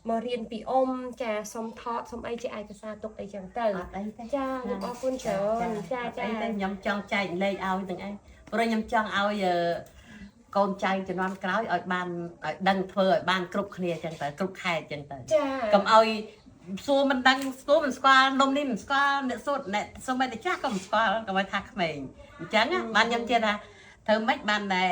មករៀនពីអ៊ំចាសុំថតសុំអីជាឯកសារទុកអីចឹងទៅ អត់អីទេ ចាខ្ញុំអរគុណច្រើនចាចា អីទេខ្ញុំចង់ចែកលេខឲ្យទាំងឯងព្រោះខ្ញុំចង់ឲ្យកូនចៅជំនាន់ក្រោយឲ្យបានឲ្យដឹងធ្វើឲ្យបានគ្រប់គ្នាចឹងទៅគ្រប់ខេត្តចឹងទៅ ចា កុំឲ្យសួរមិនដឹងសួរមិនស្គាល់នំនេះមិនស្គាល់អ្នកសូត្រអ្នកសូម្បីតែចាស់ក៏មិនស្គាល់កុំឲ្យថាក្មេងអញ្ចឹងបានខ្ញុំជឿថាធ្វើម៉េចបានតែ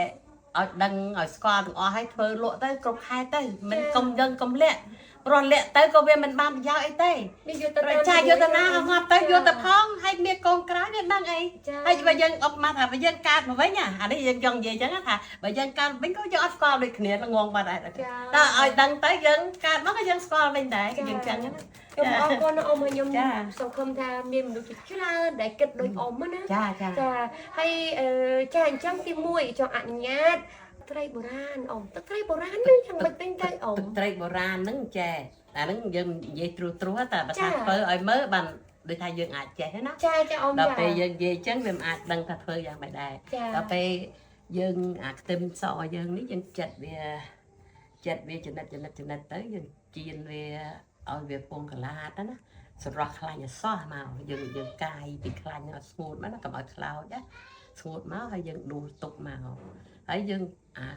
ឲ្យដឹងឲ្យស្គាល់ទាំងអស់ឲ្យធ្វើលក់ទៅគ្រប់ខែទៅមិនកុំដឹងកុំលាក់ព្រោះលាក់ទៅក៏វាមិនបានប្រយោជន៍អីទេ នេះយកទៅ ត្រូវចាយកទៅណាងាប់ទៅយកទៅផងហើយមានកូនក្រោយវាដឹងអី ចា ហើយបើយើងអបមកថាបើយើងកើតមកវិញអានេះយើងចង់និយាយអញ្ចឹងថាបើយើងកើតវិញក៏យើងអត់ស្គាល់ដូចគ្នាងងបាត់ដែរ ចា តើឲ្យដឹងទៅយើងកើតមកក៏យើងស្គាល់វិញដែរយើងចឹងណា ខ្ញុំអរគុណណាស់អ៊ំហើយខ្ញុំ ចា សង្ឃឹមថាមានមនុស្សជាច្រើនដែលគិតដូចអ៊ំណា ចាចា ចាហើយចាអញ្ចឹងទី1ចង់អនុញ្ញាតត្រីបុរាណអ៊ំទឹកត្រីបុរាណហ្នឹងយ៉ាងម៉េចវិញទៅអ៊ំ ទឹកត្រីបុរាណហ្នឹងចែអាហ្នឹងយើងនិយាយត្រួសត្រាសតែបើ ចា ថាធ្វើឲ្យមើលបានដូចថាយើងអាចចេះណា ចាចាអ៊ំ ដល់ ចា ពេលយើងនិយាយចឹងវាមិនអាចដឹងថាធ្វើយ៉ាងម៉េចដែរ ចា ដល់ពេលយើងអាខ្ទឹមសយើងនេះយើងចិត្តវាចិត្តវាចំណិតចំណិតចំណិតទៅយើងចៀនវាឲ្យវាពងកន្លាតណាស្រស់ខ្លាញ់ឲ្យសោះមកយើងយើងកាយពីខ្លាញ់ឲ្យស្ងួតមកណាកុំឲ្យខ្លោចណាស្ងួតមកហើយយើងដួសទុកមកហើយយើងអា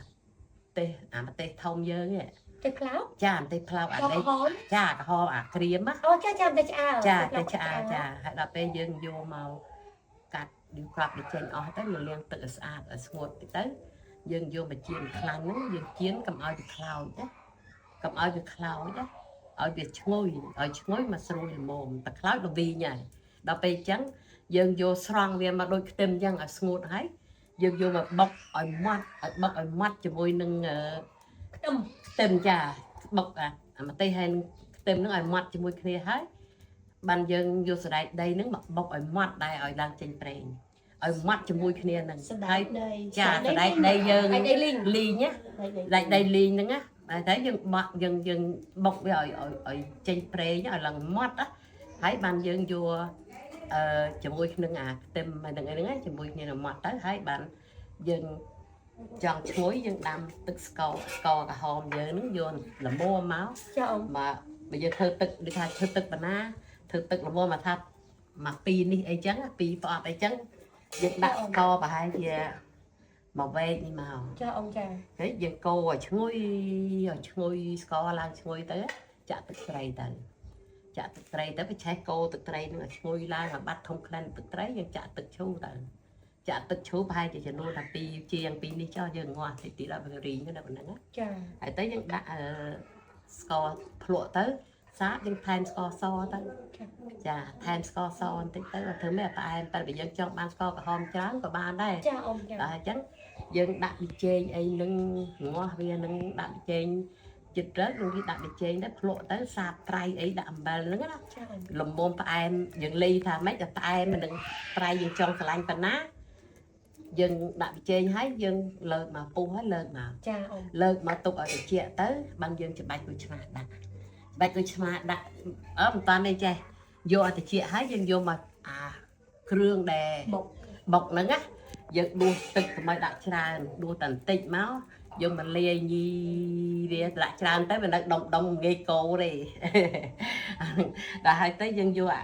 ទេសអាម្ទេសធំយើងនេះ ទៅខ្លោច ចាម្ទេសផ្លោកអានេះ ក្រហម ចាក្រហមអាក្រៀមណា អូចាចាតែឆ្អើ ចាតែឆ្អាចាហើយដល់ពេលយើងយកមកកាត់យកក្រាប់វាចេញអស់ទៅយើងលាងទឹកឲ្យស្អាតឲ្យស្ងួតតិចទៅយើងយកមកចៀនខ្លាញ់ហ្នឹងយើងចៀនកុំឲ្យវាខ្លោចណាកុំឲ្យវាខ្លោចណាឲ្យវាឈ្ងុយឲ្យឈ្ងុយមកស្រួយល្មមតែខ្លោចល្វីងហើយដល់ពេលអញ្ចឹងយើងយកស្រង់វាមកដូចខ្ទឹមអញ្ចឹងឲ្យស្ងួតហើយយើងយកមកបុកឲ្យម៉ត់ឲ្យបុកឲ្យម៉ត់ជាមួយនឹង ខ្ទឹម ខ្ទឹមចាបុកអាម្ទេសហើយនឹងខ្ទឹមហ្នឹងឲ្យម៉ត់ជាមួយគ្នាហើយបានយើងយកសណ្តែកដីហ្នឹងមកបុកឲ្យម៉ត់ដែរឲ្យឡើងចេញប្រេងឲ្យម៉ត់ជាមួយគ្នាហ្នឹង សណ្ដែ ហើ កដី ចាសណ្តែកដីយើង ហើយដីលីង លីងណាសណ្តែកដីលីងហ្នឹងណាតែតែយើងបក់យើងយើងបុកវាឲ្យឲ្យឲ្យចេញប្រេងឲ្យឡើងម៉ត់ណាហើយបានយើងយកអឺជាមួយនឹងអាខ្ទឹមហើយនឹងអីហ្នឹងណាជាមួយគ្នានឹងម៉ត់ទៅហើយបានយើងចង់ឈ្ងុយយើងដាំទឹកស្ករស្ករក្រហមយើងហ្នឹងយកល្មមមក ចាអ៊ំ មកបើយើងធ្វើទឹកដូចថាធ្វើទឹកបណ្ណាធ្វើទឹកល្មមមកថាមកពីរនេះអីចឹងពីរប្រអប់អីចឹងយើងដាក់ស្ករប្រហែលជាមួយវែកនេះមក ចាអ៊ំចា ហើយយើងកូរឲ្យឈ្ងុយឲ្យឈ្ងុយស្ករឡើងឈ្ងុយទៅចាក់ទឹកត្រីទៅចាក់ទឹកត្រីទៅបច្ឆេះកូរទឹកត្រីនឹងឲ្យឈ្ងុយឡើងឲ្យបាត់ធំក្លិនទឹកត្រីយើងចាក់ទឹកឈូទៅចាក់ទឹកឈូប្រហែលជាចំនួនថាពីរជាងពីរនេះចោះយើងងាស់តិចតិចដល់វារីងទៅប៉ុណ្ណឹងណា ចា ហើយទៅយើងដាក់ស្ករភ្លក់ទៅសាបយើងថែមស្ករសទៅចាថែមស្ករសបន្តិចទៅធ្វើម៉េចឲ្យផ្អែមតែបើយើងចង់បានស្ករក្រហមច្រើនក៏បានដែរ ចាអ៊ំចា ដល់អញ្ចឹងយើងដាក់ប៊ីចេងអីនឹងងាស់វានឹងដាក់ប៊ីចេងចិត្តទៅនឹងគេដាក់ប៊ីចេងទៅភ្លក់ទៅសាបប្រៃអីដាក់អំបិលហ្នឹងណា ចាអ៊ំ លំមផ្អែមយើងលៃថាម៉េចដល់ផ្អែមនឹងប្រៃយើងចង់ស្រឡាញ់ប៉ុណ្ណាយើងដាក់ប៊ីចេងហើយយើងលើកមកពុះហើយលើកមក ចាអ៊ំ លើកមកទុកឲ្យត្រជាក់ទៅបានយើងច្បាច់គុយឆ្មាដាក់ច្បាច់គុយឆ្មាដាក់អឺមិនតាន់ទេចេះយកឲ្យត្រជាក់ហើយយើងយកមកអាគ្រឿងដែល បុក បុកហ្នឹងណាយើងដួសទឹកកុំឲ្យដាក់ច្រើនដួសតែបន្តិចមកយកមកលាយញីវាដាក់ច្រើនទៅវានៅដុំដុំងាយកោទេ ដល់ហើយទៅយើងយកអា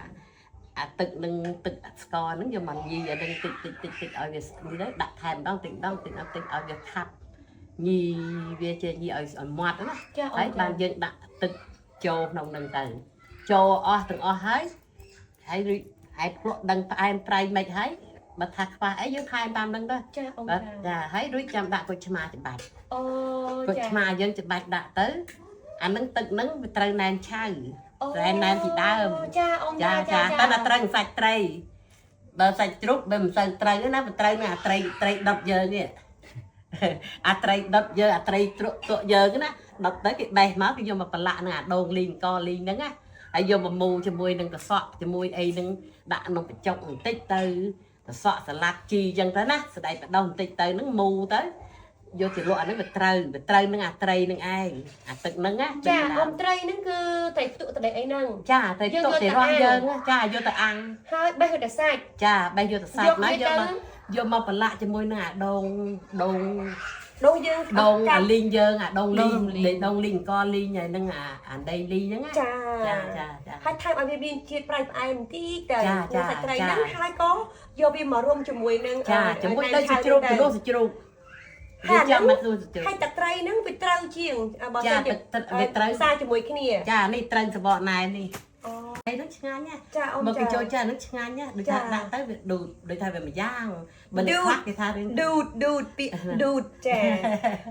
អាទឹកនឹងទឹកស្ករហ្នឹងយកមកញីអានឹងតិចតិចតិចតិចឲ្យវានេះទៅដាក់ថែមម្ដងតិចម្ដងតិចម្ដងតិចឲ្យវាខាប់ញីវាជាញីឲ្យឲ្យម៉ត់ណា ចាអ៊ំ ហើយបានយើងដាក់ទឹកចូលក្នុងនឹងទៅចូលអស់ទាំងអស់ហើយហើយរួចហើយភ្លក់ដឹងផ្អែមប្រៃមិនហើយបើថាខ្វះអីយើងថែមតាមនឹងទៅ ចាអ៊ំ បាទ ចា ចាហើយរួចចាំដាក់គុជឆ្មាច្បាច់ អូ គុជ ចា ឆ្មាយើងច្បាច់ដាក់ទៅអានឹងទឹកនឹងវាត្រូវណែនឆៅ អូ តែណែនពីដើម ចាអ៊ំ ចា ចា ចាតែដល់ត្រូវសាច់ត្រីបើសាច់ជ្រូកវាមិនសូវត្រូវណាវាត្រូវនឹងអាត្រីត្រីដុតយើងនេះ អាត្រីដុតយើងអាត្រីជ្រក់ទក់យើងណាដុតទៅគេបេះមកគេយកមកប្រឡាក់នឹងអាដូងលីងកលីងហ្នឹងណាហើយយកមកមូជាមួយនឹងកសក់ជាមួយអីហ្នឹងដាក់ក្នុងបញ្ចុកបន្តិចទៅកសក់សាឡាត់ជីអញ្ចឹងទៅណាស្ដែកបដោះបន្តិចទៅហ្នឹងមូទៅយកទៅលក់អាហ្នឹងវាត្រូវវាត្រូវនឹងអាត្រីនឹងឯងអាទឹកហ្នឹងណា ចាអ៊ំត្រីហ្នឹងគឺត្រីផ្ទុកត្រីអីហ្នឹង ចាត្រីផ្ទុកត្រីរស់យើងណាចាយកទៅអាំង ហើយបេះទៅតែសាច់ ចាបេះយកទៅសាច់ យក មក វាទៅ យកមកយកមកប្រឡាក់ជាមួយនឹងអាដូងដូង ដូងយើង ដូង កា អាលីងយើងអាដូងលីងដងលីងកលីងហើយនឹងអាអាដីលីងហ្នឹងណា ចា ចាចាចា ហើយថែមឲ្យវាមានជាតិប្រៃផ្អែមបន្តិចទៅ ចាចា សាច់ត្រី ចា ហ្នឹងហើយក៏យកវាមករួមជាមួយនឹង ចាជាមួយដូចសាច់ជ្រូកទៅនោះសាច់ជ្រូកវាចាំមកនោះសាច់ជ្រូក ហើយទឹកត្រីហ្នឹងវាត្រូវជាងបើ ចា សិនជា ទឹកទឹកវាត្រូវ ផ្សារជាមួយគ្នា ចានេះត្រូវសបកណែនេះ អូ ហើយហ្នឹងឆ្ងាញ់ណា ចាអូន មកគេ ចា ចូលចាហ្នឹងឆ្ងាញ់ណាដូចថា ចា ដាក់ទៅវាឌូតដូចថាវាមួយយ៉ាងបើអ្នក ឌូត ខ្លះគេថារឿង ឌូតឌូតពាក្យឌូតចា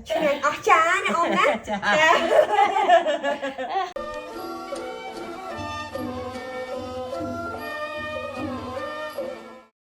ឆ្ងាញ់អស្ចារ្យណាអូនណា ចា ចា